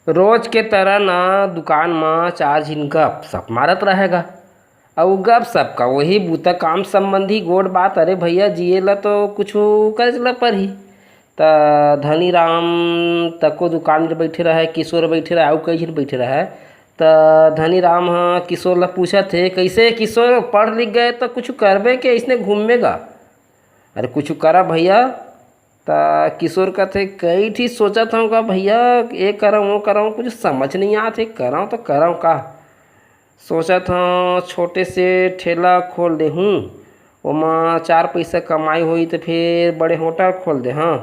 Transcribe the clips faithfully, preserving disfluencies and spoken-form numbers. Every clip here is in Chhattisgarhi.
रोज के तरह ना दुकान म चार झिन गप सप मारत रहेगा। अउ गप सप का वही बूता काम संबंधी गोठ बात। अरे भैया, जिए ला तो कुछ करे ला परही। त धनी राम तको दुकान में बैठे रहे, किशोर बैठे रहे, अउ कई झिन बैठे रहे। त धनी राम ह किशोर ला पूछत हे, "कैसे किशोर, पढ़ लिख गए त कुछ करबे के, इसने घूमेगा?" "अरे कुछ करा भैया।" त किशोर कथे, "कई ठी सोचत हूँ का भैया, ये करऊँ, वो करऊँ, कुछ समझ नहीं आत हे, करऊँ तो करऊँ का?" "सोचत हूँ छोटे से ठेला खोल देहूँ, ओमा चार पैसा कमाई होही त फिर बड़े होटल खोल देहूँ,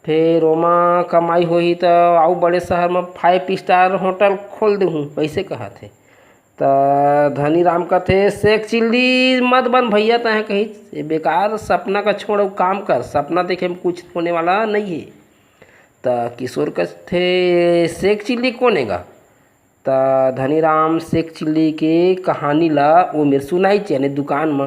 फिर ओमा कमाई होही त अउ बड़े शहर म five star होटल खोल देहूँ," वैसे कहत हे। त धनी राम कथे, "सेक चिल्ली मत बन भैया, तैं कही ये बेकार सपना का छोड़, अउ काम कर, सपना देखे में कुछ होने वाला नहीं है।" त किशोर कथे, "सेक चिल्ली कोन एगा?" त धनी राम सेक चिल्ली के कहानी ला वो मेर सुनाई यानी दुकान म।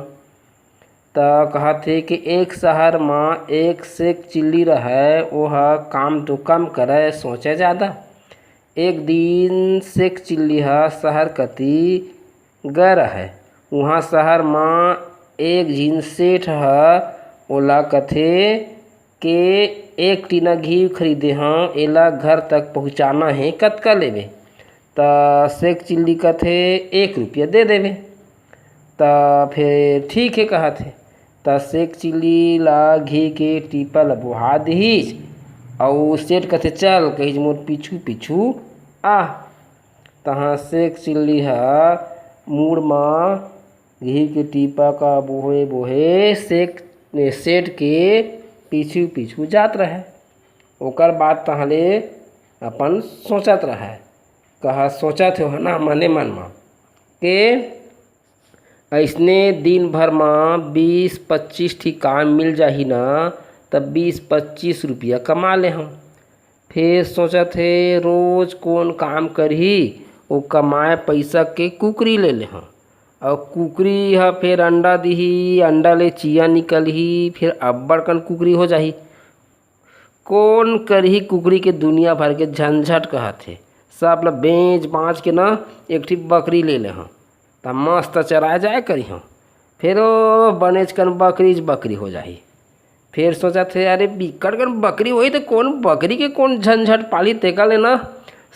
त कहत हे कि एक शहर म एक सेक चिल्ली रहय, ओह काम तो कम करय, सोचय जादा। एक दिन सेक चिल्ली ह शहर कति गे रहय। उहाँ शहर म एक झिन सेठ ह ओला कथे के, "एक टीना घीव खरीदे हंव, एला घर तक पहुँचाना हे, कतका लेबे?" त सेक चिल्ली कथे, "एक रुपया दे देबे।" त फेर ठीक हे कहत हे। त सेक चिल्ली ला घी के टीपा ला बोहा दिहिस, अउ सेठ कथे, "चल," कहिस, "मोर पीछू पीछू आ।" तहाँ सेक चिल्ली ह मुड़ म घी के टीपा का बोहे बोहे सेक, सेठ के पीछू पीछू जात रहय। ओकर बाद तहाँ ले अपन सोचत रहय, कहा सोचत हे ना मने मन म के अइसने दिन भर म बीस पच्चीस ठी काम मिल जाही ना, त बीस पच्चीस रुपया कमा लेहूँ। फेर सोचत हे, रोज कोन काम करही, ओ कमाए पइसा के कुकरी ले लेहूँ। अउ कुकरी ह फेर अंडा दिही, अंडा ले चिया निकलही, फेर अब्बड़ कन कुकरी हो जाही। कोन करही कुकरी के दुनिया भर के झंझट कहत हे। सब ल बेच बांच के न एक ठी बकरी ले लेहूँ, त मस्त चराए जाए करिहूँ। फेर ओ बनेच कन बकरीच बकरी हो जाही। फेर सोचत हे, अरे बिकट कन बकरी होही त कोन बकरी के कोन झंझट पालही, तेकर ले न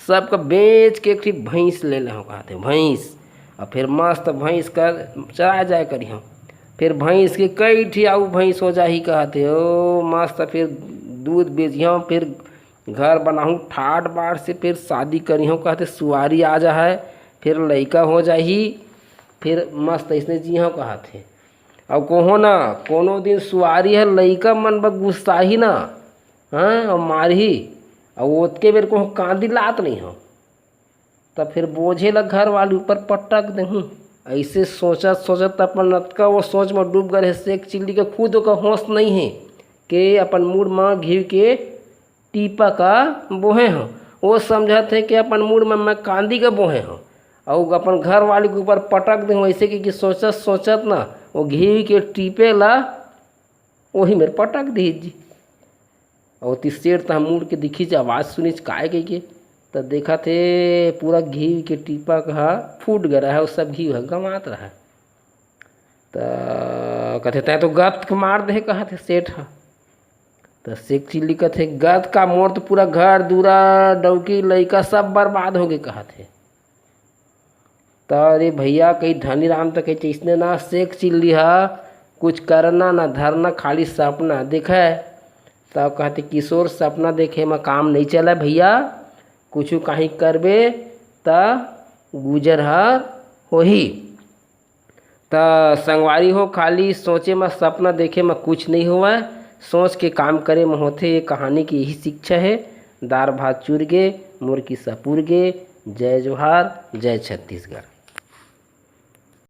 सबका बेच के एक ठी भैंस ले लेहूँ कहत हे, भैंस। अउ फेर मस्त भैंस कर चराए जाए करिहूँ। फेर भैंस के कई ठी अउ भैंस हो जाही कहत हे, ओ मस्त फेर दूध बेचिहूँ, फेर घर बनाहूँ ठाट बाट से, फेर शादी करिहूँ कहत हे, सुवारी आ जाहय, फेर लइका हो जाही, फेर मस्त अइसने जिहूँ कहत हे। अउ कहो ना, कोनो दिन सुवारी ह लइका मन बर गुस्साही ना, हाँ, अउ मारही, अउ ओतके बेर कहूँ कांदी लात नइ हूँ, त फेर बोझे ल घर वाली ऊपर पटक देहूँ। अइसे सोचत सोचत अपन अतका वो सोच म डूब गे रहे, सेक चिल्ली के खुद ओकर होश नइ हे के अपन मुड़ म घीव के टीपा का बोहे हूँ। वो समझत हे कि अपन मुड़ म मैं कांदी का बोहे हूँ, अउ अपन घर वाली के ऊपर पटक देहूँ। अइसे कि, कि सोचत सोचत ना वो घीव के टीपे ला ओही मेर पटक दिहिस जी। अउ ओती सेठ तहाँ मुड़ के दिखिस, आवाज सुनिस, "काय?" कहिके, त देखत हे पूरा घीव के टीपा ह फूट गे रहय, अउ सब घीव ह गंवात रहय। त कथे, "तैं तो गत के मार दे," कहत हे सेठ ह। त सेक चिल्ली कथे, "गत का, मोर तो पूरा घर दूरा, डौकी लइका सब बर्बाद होगे," कहत हे। त अरे भैया, कही धनी राम त कही, "अइसने ना सेक चिल्ली ह कुछ करना ना धरना, खाली सपना देखय।" त कहत हे, "किशोर, सपना देखे म काम नइ चलय भैया, कुछु काहीं करबे त गुजर ह होही।" त संगवारी हो, खाली सोचे म, सपना देखे म कुछ नइ होवय, सोच के काम करे म होथे। ये कहानी के यही शिक्षा हे। दार भात चुर गे, मुरकी सपुर गे। जय जोहार, जय छत्तीसगढ़।